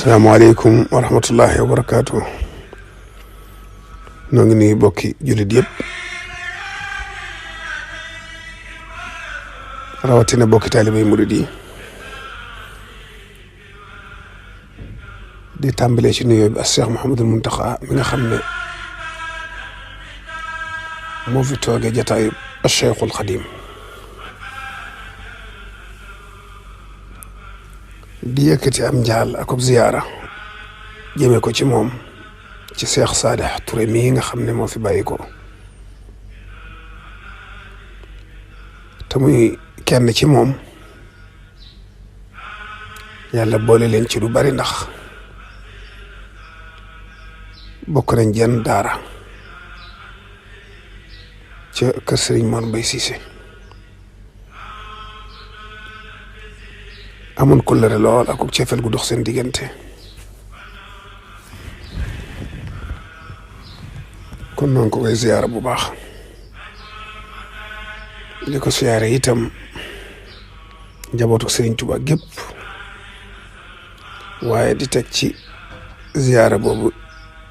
salaamaaleykum wa rahmatullahi wa barakaatu. noo ngi nuyu bokki jullit yëpp rawatina bokki taalibe yi murid yi di tàmbalee ci nuyoo bi ak Cheikh Mouhamadul Mountakha mi nga xam ne moo fi toogee jataayu Cheikhul Khadim di yëkkati am njaal ak ziyaara jëmee ko ci moom ci Cheikh Saalih Touré mii nga xam ne moo fi bàyyi ko te muy kenn ci moom yàlla boole leen ci lu bari ndax bokk nañ jenn daara ca kër Serigne Mor Mbaye Cissé amoon kóllëre lool ak cofeel gu dox seen diggante kon noonu ko koy ziyaara bu baax li ko ziyaare itam njabootu Serigne Touba gépp waaye di teg ci ziyaara boobu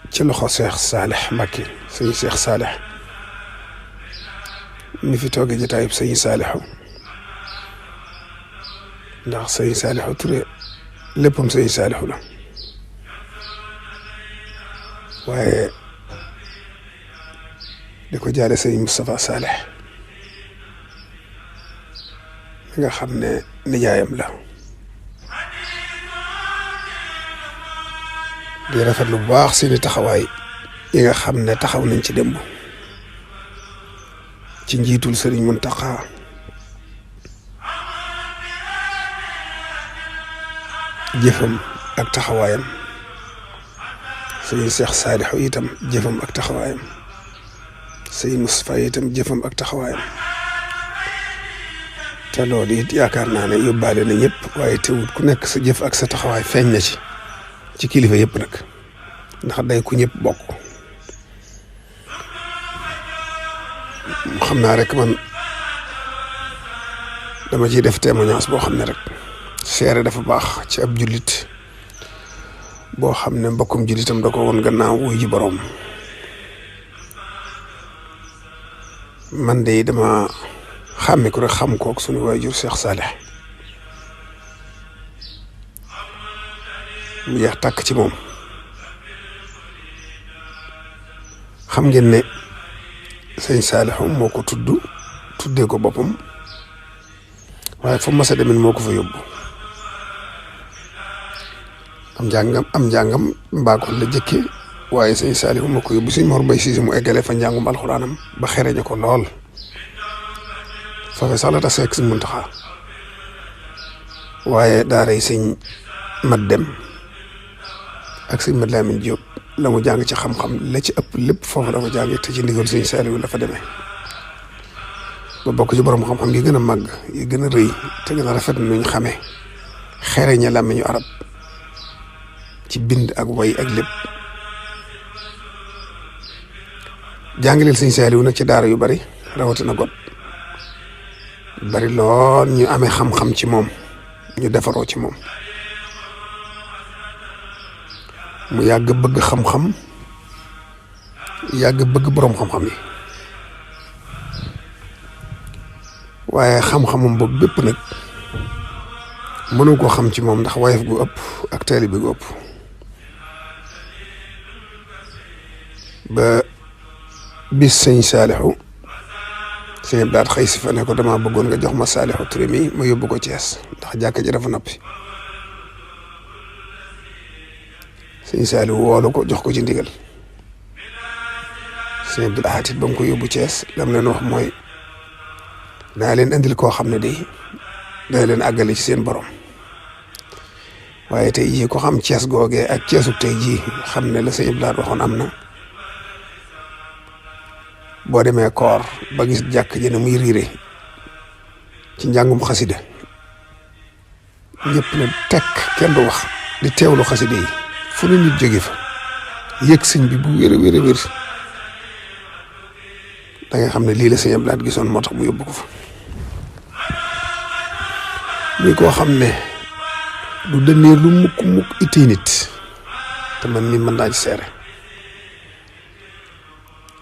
ci loxo Cheikh Saalih Mbacké sëñ Cheikh Saalih mi fi toogee jotaayub sëñ Saalihu ndax sëñ Saalihu Touré léppam sëñ Saalihu la waaye di ko jaare sëñ Moustapha Saalih mi nga xam ne nijaayam la di rafet lu baax seeni taxawaay yi nga xam ne taxaw nañ ci démb ci njiitul Serigne Mountakha jëfam ak taxawaayam sëñ Cheikh Saliou itam jëfam ak taxawaayam sëñ Moustapha itam jëfam ak taxawaayam te loolu it yaakaar naa ne yóbbaale na ñëpp waaye teewut ku nekk sa jëf ak sa taxawaay feeñ na ci kilifa yëpp nag ndax day ku ñëpp bokk xam naa rek man dama ciy def témoignage boo xam ne rek seere dafa baax ci ab jullit boo xam ne mbokkum jullitam da ko woon gannaaw wuy ji boroom man de dama xàmme ko rek xam kook suñu waajur Cheikh Saalih mu jeex tàkk ci moom xam ngeen ne sëñ Saalihu moo ko tuddee ko boppam waaye fu mas a demin moo ko fa yóbbu am njàngam mbaakoon la jëkke waaye sëñ Saalihu moo ko yóbbu sëñ Mor Mbaye Cissé mu eggale fa njàngum alxuraanam ba xereñe ko lool foofe sax la tax seeg sëñ Muntaxa waaye daaray sëñ Mat Dem ak sëñ Mat Lamin Jóob la mu jàng ci xam-xam la ci ëpp lépp foofu la ko jàng te ci ndigal sëñ Saalihu la fa demee ba bokk ci borom xam-xam yi gën a màgg yi gën a rëy te gën a rafet nuñ xamee xereñe làmmiñu arab ci bind ak way ak lépp jàngaleel sëñ Saalihu nag ci daara yu bari rawatina got bari lool ñu amee xam-xam ci moom ñu defaroo ci moom mu yàgg bëgg xam-xam yàgg bëgg boroom xam-xam yi waaye xam-xamam boobu bépp nag mënu koo xam ci moom ndax wayef gu ëpp ak taalibe gu ëpp ba bis sëñ Saalihu sëñ daat xëy si fa ne ko dama bëggoon nga jox ma Saalihu Touré mi ma yóbbu ko Thiès ndax jàkka ji dafa noppi sëñ Saalihu woolu ko jox ko ci ndigal sëñ Abdul Ahad ba mu ko yóbbu Thiès lam leen wax mooy naa leen indil koo xam ne day dana leen àggale ci seen borom waaye tey jii ko xam Thiès googee ak Thièsu tey jii xam ne la sëñ Abdul Ahad waxoon am na boo demee koor ba gis jàkk ji ne muy riire ci njàngum xasida ñëpp ne tekk kenn du wax di teewlu xasida yi fu ne nit jóge fa yëg sëñ bi bu wér a wér a wér da nga xam ne lii la sëñ Abdou Lahad gisoon moo tax mu yóbbu ko fa muy koo xam ne du dënnee lu mukk ittee nit te man mii mën naa ci seere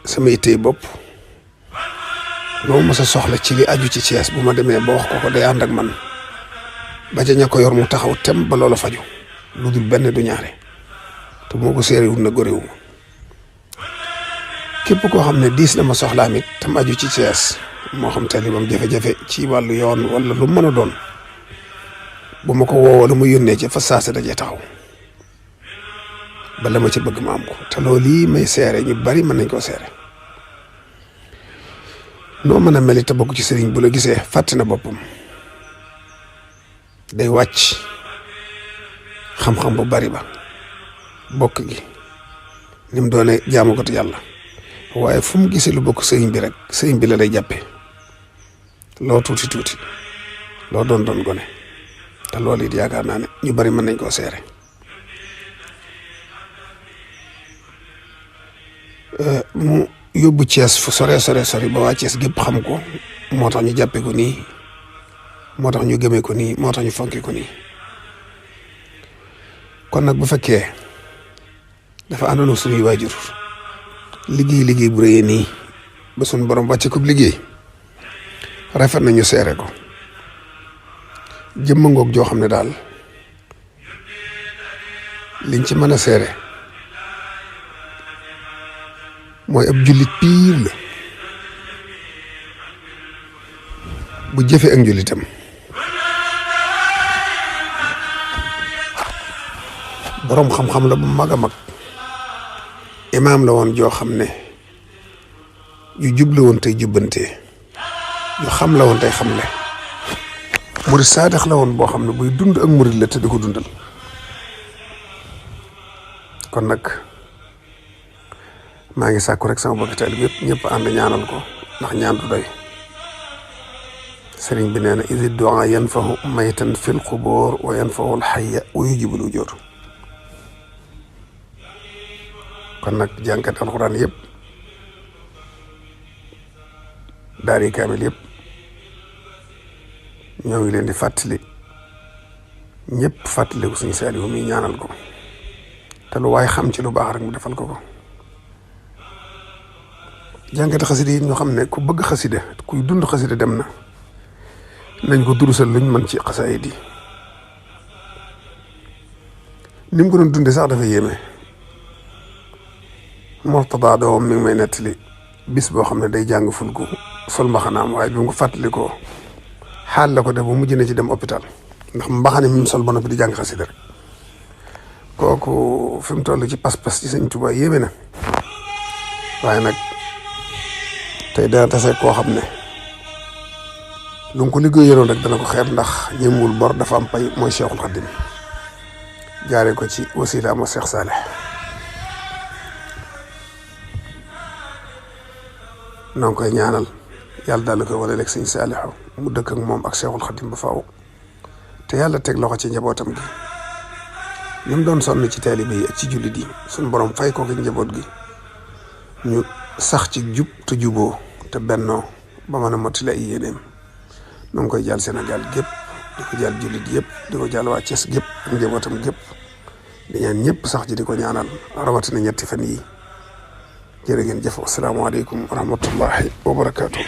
sama ittee bopp loo mos a soxla ci li aju ci Thiès bu ma demee ba wax ko day ànd ak man ba ca ña ko yor mu taxaw tem ba loola faju lu dul benn du ñaare te moo ko séeréwul na góorewu ma képp koo xam ne diis na ma soxlaam it tam aju ci Thiès moo xam tali bam jafe-jafe ci wàllu yoon wala lu mën a doon bu ma ko woo wala mu yónnee ci fa saase dajee taxaw ba la ma ci bëgg ma am ko te loolu lii may seere ñu bari mën nañ koo seere noo mën a meli te bokk ci sëriñ bu la gisee fàtte na boppam day wàcc xam-xam bu bari ba bokk gi ni mu doone jaamu ko te yàlla waaye fu mu gisee lu bokk sëriñ bi rek sëriñ bi la lay jàppe loo tuuti tuuti loo doon gone te loolu it yaakaar naa ne ñu bari mën nañ koo seere mu yóbbu Thiès fu sore ba waa Thiès gépp xam ko moo tax ñu jàppe ko nii moo tax ñu gëmee ko nii moo tax ñu fonke ko nii kon nag bu fekkee dafa àndoon suñuy waajur liggéey bu rëyee nii ba suñ borom wàcce ko liggéey rafet nañu seere ko jëmma ngoog joo xam ne daal liñ ci mën a seere mooy ab jullit piir la bu jëfee ak njullitam boroom xam-xam la bu mag a mag imaam la woon joo xam ne yu jub la woon tey jubbantee yu xam la woon tey xamle murid saadax la woon boo xam ne buy dund ak murid la te di ko dundal kon nag maa ngi sàkku rek sama bokk taalibe yëpp ñëpp ànd ñaanal ko ndax ñaan du doy sëriñ bi nee na izi du'a yanfahu maytan fil qubur wa yanfahu al hayya wa yujibul wujur kon nag jànkat alxuraan yëpp daari kaamil yëpp ñoo ngi leen di fàttali ñëpp fàttali ko suñu Saaliw mi ñaanal ko te lu waay xam ci lu baax rek mu defal ko jàngati xasida yi ñoo xam ne ku bëgg xasida kuy dund xasida dem na nañ ko durusal luñ mën ci xasaayid yi ni mu ko doon dunde sax dafa yéeme Murtada doom mi ngi may nettali bis boo xam ne day jàng fulku sol mbaxanaam waaye bi mu ko fàttalikoo xaal la ko def ba mujj na ci dem hôpital ndax mbaxane mi mu sol ba noppi di jàng xasida rek kooku fi mu toll ci pas-pas ci Sëñ Tuubaa yéeme na waaye nag tey dana tase koo xam ne lu nga ko liggéeyaloon rek dana ko xeeb ndax ñëmul bor dafa am pay mooy Cheikhul Khadim jaaree ko ci wasila ma Cheikh Saleh noo ngi koy ñaanal yàlla daal koy wane rek Sëñ Saalihu mu dëkk ak moom ak Cheikhul Khadim ba faaw te yàlla teg loxo ci njabootam gi li mu doon sonn ci taalibe yi ak ci jullit yi suñu borom fay ko ki njaboot gi ñu sax ci jub te juboo te bennoo ba mën a mottali ay yéeneem nu ngi koy jàll Sénégal gépp di ko jàll jullit yëpp di ko jàll waa Thiès gépp ak njabootam gépp di ñaan ñëpp sax ji di ko ñaanal rawatina ñetti fan yi jërë ngeen jëf asalaamaaleykum wa rahmatullahi wa barakaatu.